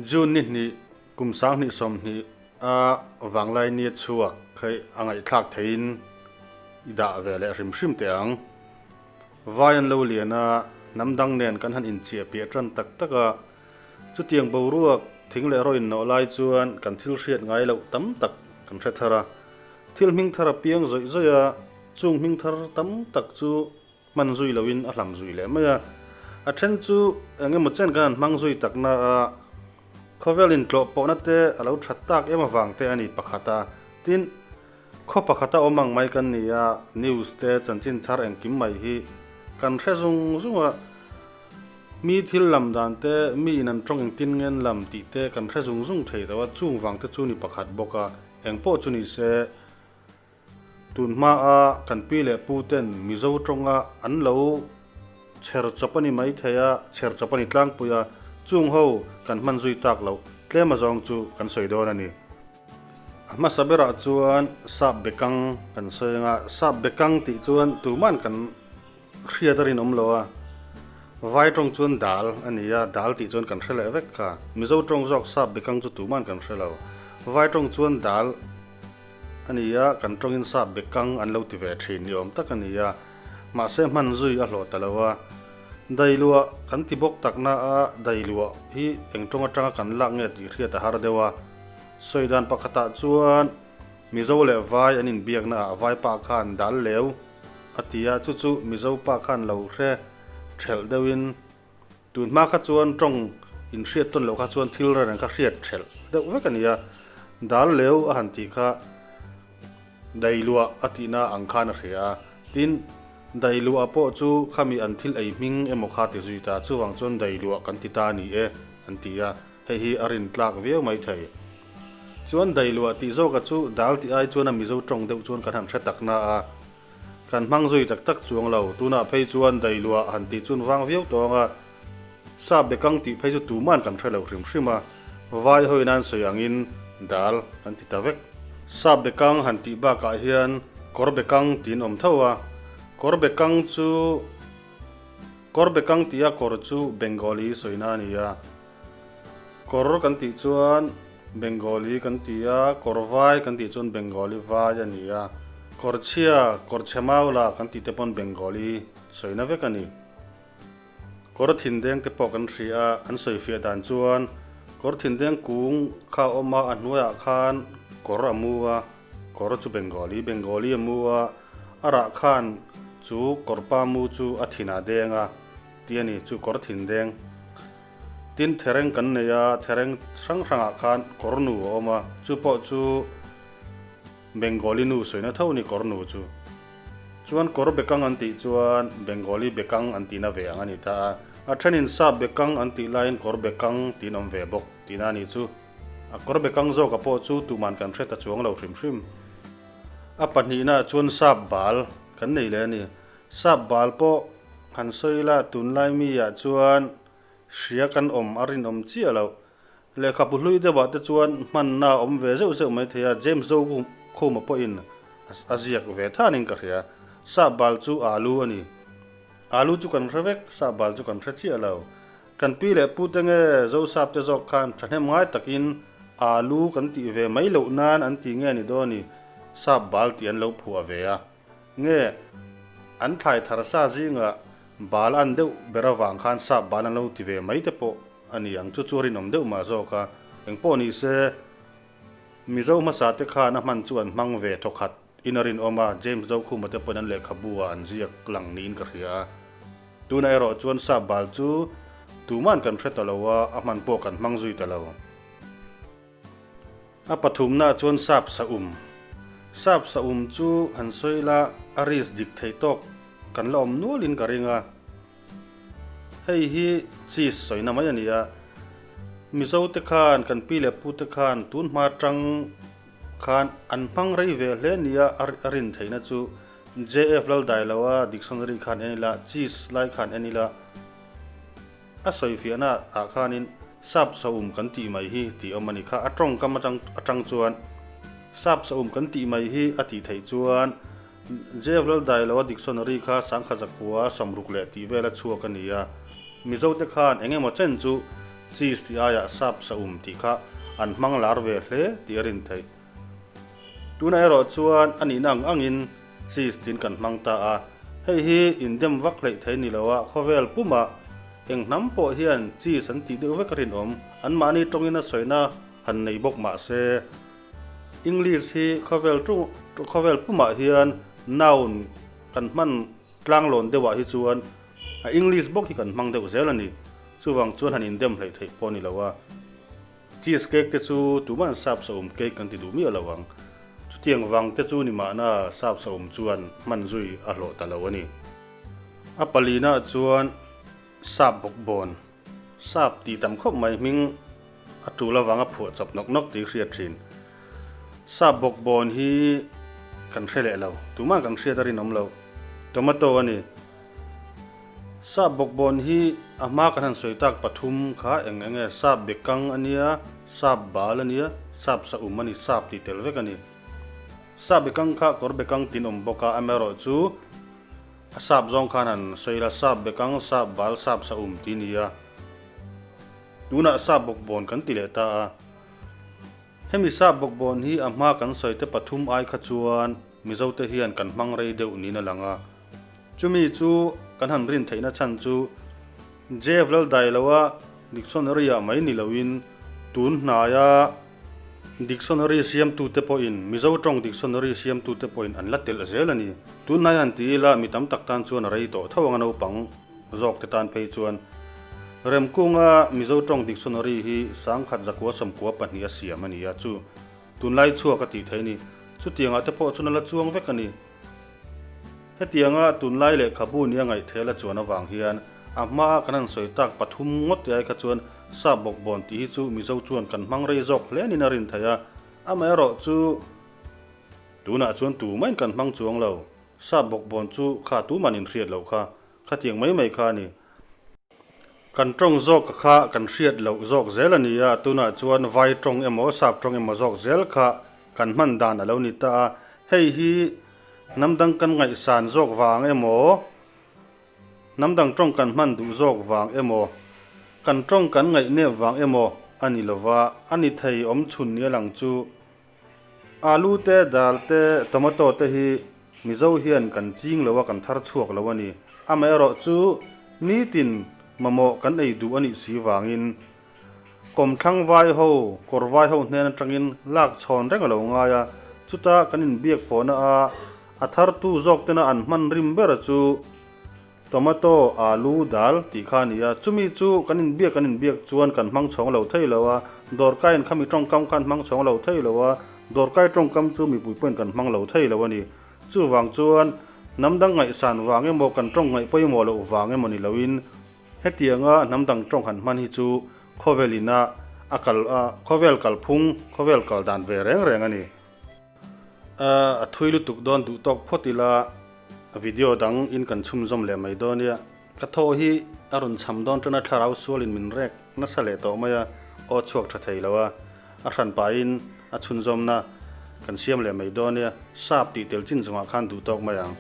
June ni hnih kum 2020 a vanglai ni a chhuak kha a ngaihthlak theihin i dah ve leh hrim hrim teh ang. Vai an lo lian a, hnam dang nen kan han inchiah piah tan tak tak a, chutiang boruak thing leh rawh innawh lai chuan kan thil hriat ngai loh tam tak kan hre thar a. Thil hming thar a piang zawih zawih a, chung hming thar tam tak chu hman zui loin a hlam zui leh mai a. A then chu eng emaw chen kan han hmang zui takna a, khawvel intlawh pawhna te a lo that tak em avang te a ni pakhat a. Tin, khaw pakhata awm ang mai kan ni a, news te chanchin thar engkim mai hi kan hre zung zung a. Mi thil lam dan te, mi in an tawng engtin ngen lam tih te kan hre zung zung thei lo a, chung vang te chu ni pakhat bawk a, eng pawh chu ni se. Tun hmaa kan pi leh pu ten Mizo tawnga an lo chher chawp a ni mai thei a, chher chawp a ni tlangpui a, chung ho kan hman zui tak loh tlem azawng chu kan sawi dawn a ni. A hmasa berah chuan sap bekang kan sawi anga, sap bekang tih chuan tuman kan hriat a rinawm lo a, vai tawng chuan dal a ni a, dal tih chuan kan hre leh vek kha. Mizo tawng zawk sap bekang chu tuman kan hre lo, vai tawng chuan dal A ni a, kan tawngin sap bekang an lo ti ve thin ni awm tak a ni a, mahse hman zui a hlawh ta lo a. Dailuah kan ti bawk takna a, dailuah hi eng tawng atanga kan lak nge tih hriat a har deuh a. Sawi dan pakhatah chuan Mizo leh Vai an inbiakna ah Vai pa khan dal leu a ti a, chu chu Mizo pa khan lo hre thelh deuhin Tun hma kha chuan tawng inhriat tawn loh kha chuan thil reng kha hriat thelh deuh vek a ni a, dal leu a han tih kha dailuah a tihna ang khan a hria a, tin dailuah pawh chu khami an thil ei hming emaw kha ti zui ta, chuvang chuan dailuah kan ti ta a ni e an ti a, hei hi a rin tlak viau mai thei. Chuan dailuah tih zawka chu dal tih ai chuan a Mizo tawng deuh chuan kan han hre takna a. Kan hmang zui tak tak chuang lo, tunah phei chuan dailuah han tih chun vang viau tawng a, sap bekang tih phei chu tuman kan hre lo hrim hrim a, vai hawi nan sawi angin dal kan ti ta vek. Sap bekang han tih bakah hian kawr bekang tiin awm tho a, kawr bekang chu kawr bekang tih a kawr chu Bengali sawina a ni a, kawr kan tih chuan Bengali kan ti a, kawr vai kan tih chuan Bengali vai a ni a, kawr chhia, kawr chhe maula kan tih te pawn Bengali sawina vek a ni. Kawr thindeng te pawh kan hria a, an sawifiah dan chuan kawr thindeng kung kha a awm a, a hnuaiah khan kawr a mu a, kawr chu Bengali, Bengali a mu a, a rah khan chu kawr pa mu chu a thinah deng a tih a ni, chu kawr thindeng. Tin, thereng kan nei a, thereng hrang hrangah khan kawrnu a awm a, chu pawh chu Bengali nu sawina tho a ni kawrnu chu. Chuan kawr bekang an tih chuan Bengali bekang an tihna ve ang a ni ta a, a thenin sap bekang an tih laiin kawr bekang tiin awm ve bawk tihna a nih chu. A kawr bekang zawka pawh chu tuman kan hre ta chuang lo hrim hrim. A pahnihnaah chuan sap bal kan nei leh a ni. Sap bal pawh han sawi ila tunlai mi-ah chuan Hria kan awm a rinawm chiah loh. Lehkhabu hlui deuhah te chuan hmanna a awm ve zeuh zeuh mai thei a, James Zokhuma pawhin a ziak ve thanin ka hria. Sap bal chu alu a ni. Alu chu kan hre vek, sap bal chu kan hre chiah lo. Kan pi leh pute nge Zosap te zawk khan thahnem ngai takin alu kan tih ve mai loh nan an ti nge ni dawn i, sap bal tih an lo phuah ve a. Nge an thlai thar sa zingah Bal an deuh ber avang khan sap bal an lo ti ve mai te pawh a ni ang chu chu a rinawm deuh mah zawk a, engpawh ni se Mizo hmasa te khan a hman chu an hmang ve thawkhat in a rinawm a, James Dokhuma te pawhin an lehkhabu ah an ziak lang niin ka hria a. Tunah erawh chuan sap bal chu tuman kan hre ta lo a, a hman pawh kan hmang zui ta lo. A pathumnaah chuan sap saum. Sap saum chu han sawi ila a risk dik thei tawk kan la awm nualin ka ring a. Hei hi cheese sawina mai a ni a. Mizo te khan, kan pi leh pu te khan tun hma tang khan an hmang rei ve hle nia a rin theihna chu JF Laldailoa dictionary khan en ila, cheese lai khan en ila. A sawifiahna ah khanin sap saum kan tih mai hi tih awm a ni kha. A tawngkam atang atang chuan sap saum kan tih mai hi a tih theih chuan JF Laldailoa dictionary kha sangkha zakua 60 leh tih vela chhuak a ni a. Mizote khan eng emaw chen chu cheese tih aiah sap saum tih kha an hmang lar ve hle tih a rin theih. Tunah erawh chuan a nihna ang angin cheese tiin kan hmang ta a, hei hi indem vak hleih thei ni lo a, khawvel pumah eng hnam pawh hian cheese an tih deuh vek a rinawm, anmahni tawngin a sawina han nei bawk mah se. English hi khawvel tung khawvel pumah hian noun kan hman tlanglawn deuhah hi chuan a English bawk hi kan hmang deuh zel a ni. Chuvang chuan han indem hleih theih pawh a ni lo a. Cheese cake te chu tuman sap saum cake kan ti duh miah lo ang. Chutiang vang te chu ni mahna sap saum chuan hman zui a hlawh ta lo a ni. A palina chuan sap bawkbawn, sap tih tam khawp mai hming a tul avanga phuah chawp nawk nawk tih hriat thin. Sap bawkbawn hi kan hre leh lo, tuman kan hriat a rinawm lo. Tomato a ni. Sap bawkbawn hi a hma kan han sawi tak pathum kha eng eng nge sap bekang a nia, sap bal a nia, sap saum a ni, sap tih tel vek a ni. Sap bekang kha kawr bekang tin awm bawk a, amaherawh chu a sap zawng khan han sawi ila sap bekang, sap bal, sap saum tih a ni a. Tunah sap bawkbawn kan ti leh ta a. Hemi sap bawkbawn hi a hma kan sawi te pathum ai kha chuan Mizote hian kan hmang rei deuh niin a lang a. Chumi chu kan han rin theihna chhan chu Jeff Laldailoa dictionary-ah mai ni loin tun hnaia dictionary siamtute pawhin Mizo tawng dictionary siamtute pawhin an la telh zel a ni. Tun hnai han ti ila mi tam tak tan chuan a rei tawh tho ang a naupang zawkte tan phei chuan Remkunga Mizo tawng dictionary hi sangkhat zakua sawmkua pahniha siam a ni a, chu tunlai chhuak a tih theih a ni. Chutiangah te pawh chuan a la chuang vek a ni. Hetianga tunlai lehkhabu nia ngaihthel a chuan avang hian a hmaa kan han sawi tak pathum ngawt te ai kha chuan sap bawkbawn tih hi chu Mizo chuan kan hmang rei zawk hle niin a rin theih a, amaherawh chu tunah chuan tumahin kan hmang chuang lo, sap bawkbawn chu kha tuman inhriat loh kha, khatiang mai mai kha a ni. Kan tawng zawk kha kan hriat loh zawk zel a ni a, tunah chuan vai tawng emaw sap tawng emaw zawk zel kha kan hman dan a lo ni ta a, hei hi hnam dang kan ngaihsan zawk vang emaw, hnam dang tawng kan hman duh zawk vang emaw, kan tawng kan ngaihnep vang emaw a ni lova, a ni thei awm chhun nia lang chu. Alu te, dal te, tomato te hi Mizo hian kan ching lo a, kan thar chhuak lo a ni. Amaherawh chu nitin mamawh kan ei duh a nih si vangin kawmthlang vai ho, kawr vai ho hnen atangin lak chhawn reng a lo ngai a. Chuta kan inbiak pawhna a, a thartu zawk tena an hman rim ber chu Tomato, alu, dal tih kha a ni a, chumi chu kan inbiak kan inbiak chuan kan hmang chhawng lo thei lo a, dawrkaiin khami tawngkam kha an hmang chhawng lo thei lo a, dawrkai tawngkam chu mipui pawhin kan hmang lo thei lo a ni. Chuvang chuan hnam dang ngaihsan vang emaw kan tawng ngaih pawimawh loh vang emaw ni loin hetianga hnam dang tawng han hman hi chu khawvel ina a kal a khawvel kalphung, khawvel kal dan ve reng reng a ni. A thui lutuk dawn duh tawk phawt ila video dang in kan chhumzawm leh mai dawn nia. Ka thaw hi a rawn cham dawn tana thlarau sualin min rek nasa leh tawh mai a, aw chhuak tha thei lo a, a hran pahin a chhunzawmna kan siam leh mai dawn nia, sap tih tel chin zawngah khan duh tawk mai ang.